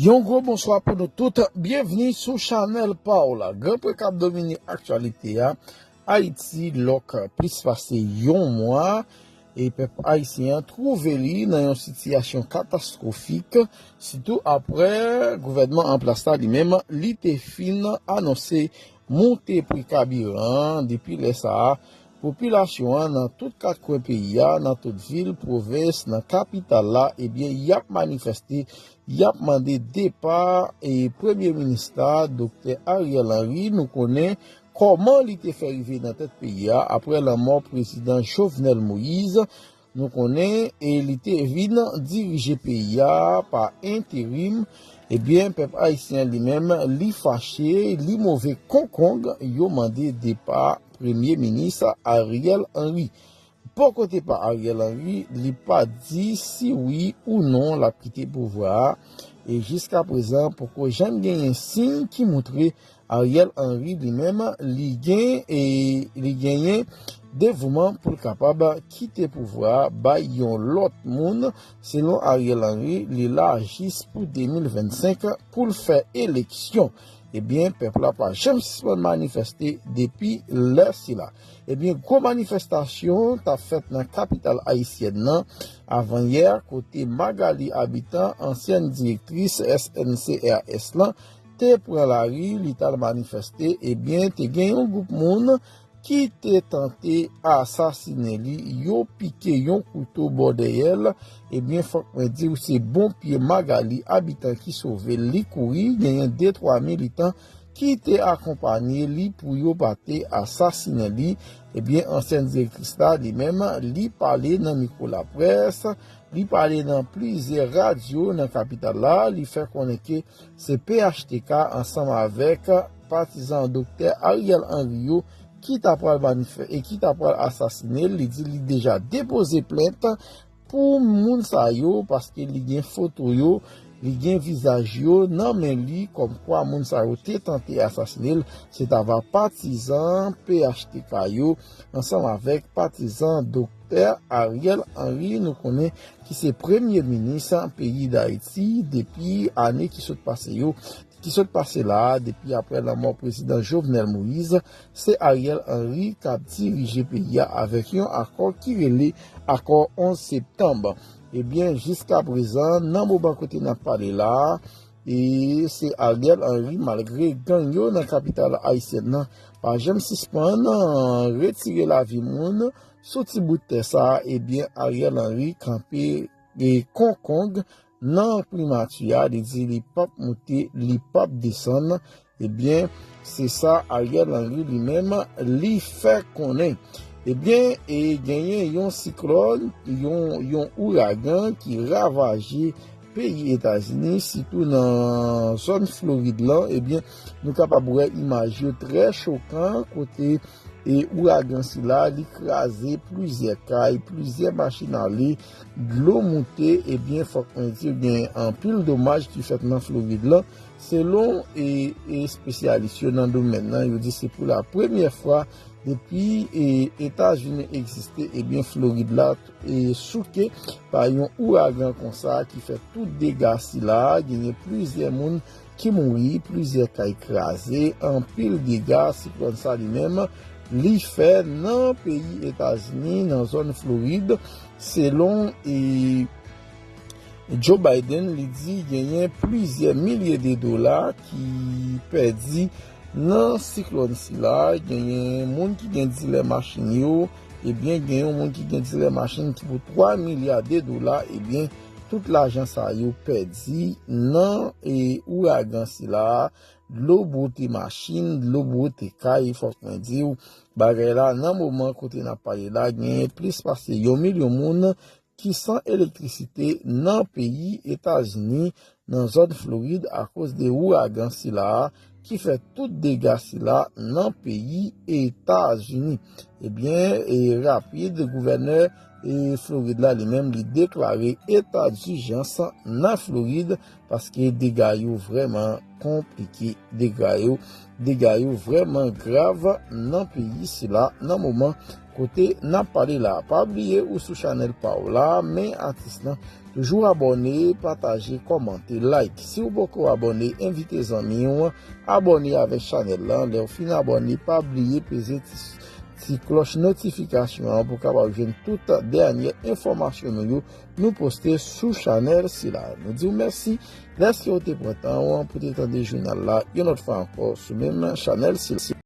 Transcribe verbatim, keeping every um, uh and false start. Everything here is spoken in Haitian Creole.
Yon gwo bonswa pou nou tout. Byenvni sou chanèl pa w la. Gran pwen k ap domine aktyalite a. Ayiti lòk plis pase yon mwa. E pèp ayisyen an twouve li nan yon sitiyasyon katastwofik, sitou aprè gouvènman an plas la li menm, li te fin anonse moute pri kabiran an. Depi lè sa a, popilasyon an nan tout kat kwen peyi a, nan tout vil, pwovens, nan kapital la, ebyen, y ap manifeste, y ap mande depa e Premye Minis la, Doktè Ariel Henry. Nou konnen kòman li te fè rive nan tèt peyi a aprè lanmò Prezidan Jovenel Moïse. Nou konnen e li te vin dirije peyi a pa enterim. Ebyen, pèp ayisyen li menm, li fache, li move konkong, yo mande depa Premye Minis Ariel Henry. Bò kote pa Ariel Henry, li pa di si wi ou non l ap kite pouvwa a. E jiska prezan, poko janm genyen siy ki montre Ariel Henry li menm, li gen e li genyen devouman pou l kapab kite pouvwa a bay yon lòt moun. Selon Ariel Henry, li la jis pou de mil vennsenk pou l fè eleksyon. Ebyen, pèp la pa janm sispann manifeste depi lè sila. Ebyen, gwo manifestasyon t ap fèt nan kapital ayisyèn nan avanyè, kote Magalie Habitant, ansyèn direktris S N C R S lan, te pran lari, li t al manifeste. Ebyen, te gen yon gwoup moun ki te tante asasinen li, yo pike yon kouto bò dèyè l. Ebyen, fòk mwen di w, se bon pye Magalie Habitant ki sove l, li kouri, genyen de twa militan ki te akonpanye li pou yo pa te asasinen li. Ebyen, ansyèn direktris la, li menm, li pale nan mikwo laprès, li pale nan plizyè radyo nan kapital la, li fè konnen ke se P H T K ansanm avèk patizan Doktè Ariel Henry yo ki ta pral manifè-, e ki ta pral asasine l. Li di li deja depoze plent pou moun sa yo, paske li gen foto yo, li gen vizaj yo nan men li, kòmkwa moun sa yo te tante asasine l, se ta va patizan P H T K yo, ansanm avèk patizan Doktè Ariel Henry, nou konnen ki se premye minis peyi Dayiti depi ane ki sot pase yo, ki sot pase la a, depi aprè lanmò prezidan Jovenel Moïse, se Ariel Henry k ap dirije peyi a avèk yon akò ki rele akò onz septanm. Ebyen, jiska prezan, nan moman kote n ap pale la a, e se Ariel Henry, malgre gang yo nan kapital ayisyèn nan pa janm sispann, euh, retire lavi moun sou ti bout tè sa a, ebyen, Ariel Henry kanpe e konkong nan primati a, li di li p ap moute, li p ap desann. Ebyen, se sa Ariel Henry li menm, li fè konnen. Ebyen, e genyen yon siklòn, yon, yon ouragan ki ravaje peyi Etazini, sitou nan zòn Florid lan. Ebyen, nou kapab wè imaj yo trè chokan, kote e ouragan sila, li kraze plizyè kay, plizyè machin ale, dlo moute. Ebyen, fòk mwen di, gen anpil domaj ki fèt nan Florid lan. Selon e, e espesyalis yo nan domèn nan, yo di se pou la premyè fwa depi e Etazini egziste, ebyen, Florid la e souke pa yon ouragan konsa ki fè tout dega sila. Genyen plizyè moun ki mouri, plizyè kay kraze, anpil dega siklòn sa li menm li fè nan peyi Etazini, nan zòn Florid. Selon e Joe Biden, li di genyen plizyè milye de dola ki pèdi nan siklòn sila. Genyen moun ki gen dilè machin yo, ebyen, gen yon moun ki gen dilè machin ki pou twa milya de dola, ebyen, tout lajan sa yo pèdi nan e ouragan sila. Dlo bwote machin, dlo bwote kay, fòk mwen di w, bagay la, nan moman kote n ap pale la, genyen plis pase yon milyon moun ki san elektrisite nan peyi Etazini, nan zòn Florid, akoz de ouragan sila a, ki fè tout dega sila nan peyi Etazini. Ebyen, e rapid, gouvènè e Florid la, li menm, li deklare eta dijans nan Florid, paske dega yo vrèman konplike, dega yo, dega yo vrèman grav nan peyi sila nan moman kote n ap pale la. Pa bliye ou sou chanèl pa w la, men atis lan. Toujou abòne, pataje, kòmante, like. Si w poko abòne, envite zanmi w abòne avèk chanèl lan. Lè w fin abòne, pa bliye peze ti, ti klòch notifikasyon an pou w kapab jwenn tout dènyè enfòmasyon nou yo nou poste sou chanèl sila. Nou di w mèsi dèske w te pran tan w pou te tande jounal la yon lòt fwa ankò sou menm chanèl sila.